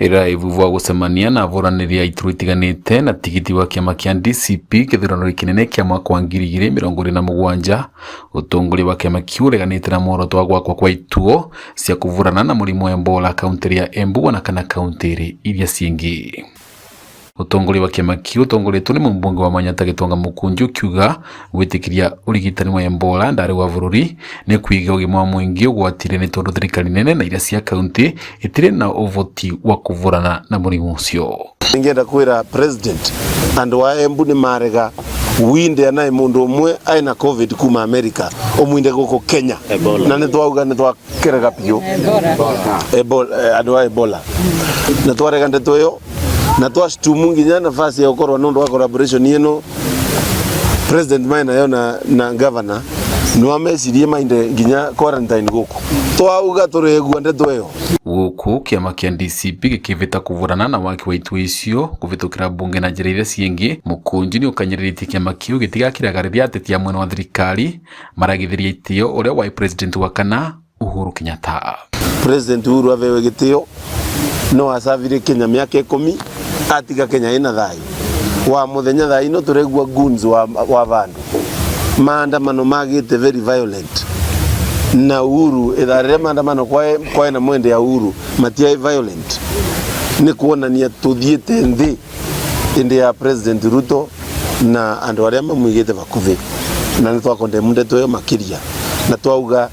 Ĩrĩa wa gũcemania na ahũranĩri a iturwa itiganĩte na tigiti wa kĩama kĩa DCP gĩthurano kĩnene kĩa mwaka wa 2027. Ũtongoria wa kĩama kĩu ũreganĩte na muoroto wa gwakwo kwa ituo cia kũvũrana na mũrimũ wa Ebola kaunti ya Embu ona kana kaunti iria ciingĩ. Ũtongoria wa kĩama kĩu ũtongoretio nĩ mũmbunge wa Manyatta Gitonga Mũkũnji ũkiuga gwĩtĩkĩria ũrigitani wa Ebola ndarĩ wa bũrũri nĩ kũiga ũgima wa mũingĩ ũgwati-inĩ nĩ tondũ thirikari nene na iria cia kaunti itirĩ na ũvoti wa kũvũrana na mũrimũ ũcio. Ningĩenda kwĩra president andũ a Embu nĩ marega winde anaĩ mũndũ ũmwe aina covid kuma America ũmwinde gũkũ Kenya na nĩ twauga nĩ twakĩrega biũ Ebola, andũ a Ebola na twarega ndeto ĩyo na twacitumu nginya nafasi ya gũkorwo nĩ ũndũ wa collaboration ĩno president mai nayo na governor nĩ wamecirie mainde nginya quarantine gũkũ twauga tũregua ndeto ĩyo. Gũkũ kĩama kĩa DCP gĩkĩvĩta kũvũrana na waki wa ituo icio kũvĩtũkĩra mbunge na njĩra iria ciĩngĩ. Mũkũnji nĩ ũkanyĩrĩrĩtie kĩama kĩu gĩtigakĩraga rĩrĩa ateti a mwena wa thirikari maragithĩria itĩo ũrĩa wa president wa kana Uhuru Kenyatta. President Uhuru abewe gĩtĩo no acabire Kenya mĩaka 10 atiga Kenya ĩna thayũ wa mũthenya thaa ino tũregua goons wa vandu maandamano magĩte very violent na Uhuru ithaa rĩrĩa maandamano kwae na mwende ya Uhuru matiaĩ violent nĩ kuonania tũthiĩte nthĩ ĩndĩ ya President Ruto na andũ arĩa mamũigĩte bakubĩ na nĩ twakondemu ndeto ĩyo makĩria na twauga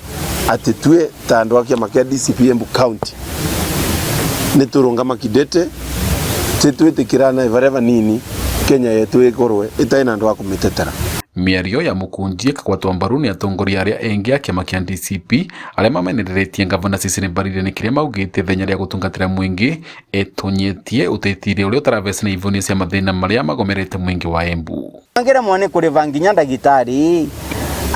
atĩ tue ta andũ a kĩama kĩa DCP Embu County nĩ tũrũngama kidete tĩtwĩtĩkĩra na varia vanini Kenya yetu ĩkorwe ĩtarĩ na andũ a kũmĩtetera. Mĩario ya Mũkũnji ĩkagwatwo mbaru nĩ atongoria arĩa engĩ a kĩama kĩa DCP arĩa mamenereretie ngavana Cecily Mbarire nĩ kĩrĩa maugĩte ithenya rĩa gũtungatĩra mũingĩ etonyetie ũtetire ũrĩa ũtaravecana na ivonia cia mathĩna marĩa magomerete mũingĩ wa Embu. Ngire mwene kuriva nginya ndagitari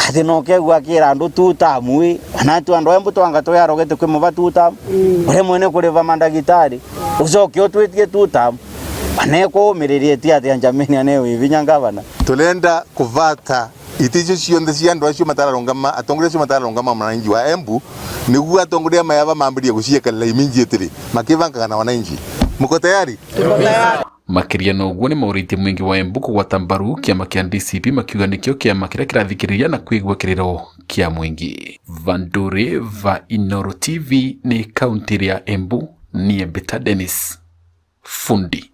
ati no kegua akira andu tutamwi ona tu andu Embu twanga twiyarogete kwi muva tutamu uria mwene kuriva mandagitari ucoke utwitie tutamu anekuumiririe ti atia njamini ane wivinya ngavana. Tulenda kuvata iticio cionthe cia andu acio matararungama atongoria acio matararungama mwananchi wa Embu niguo atongoria mayava mambirie guciekerera immediately makivangaga na wananchi. Muko tayari? Makĩria na ũguo nĩ maũrĩtie mũingĩ wa Embu kũgwata mbaru kĩama kĩa DCP makiuga nĩkĩo kĩama kĩrĩa kĩrathikĩrĩria na kũigua kĩrĩro kĩa mũingĩ. Vandure va Inooro TV nĩ kaunti ya Embu, niĩ Mbita Dennis Fundi.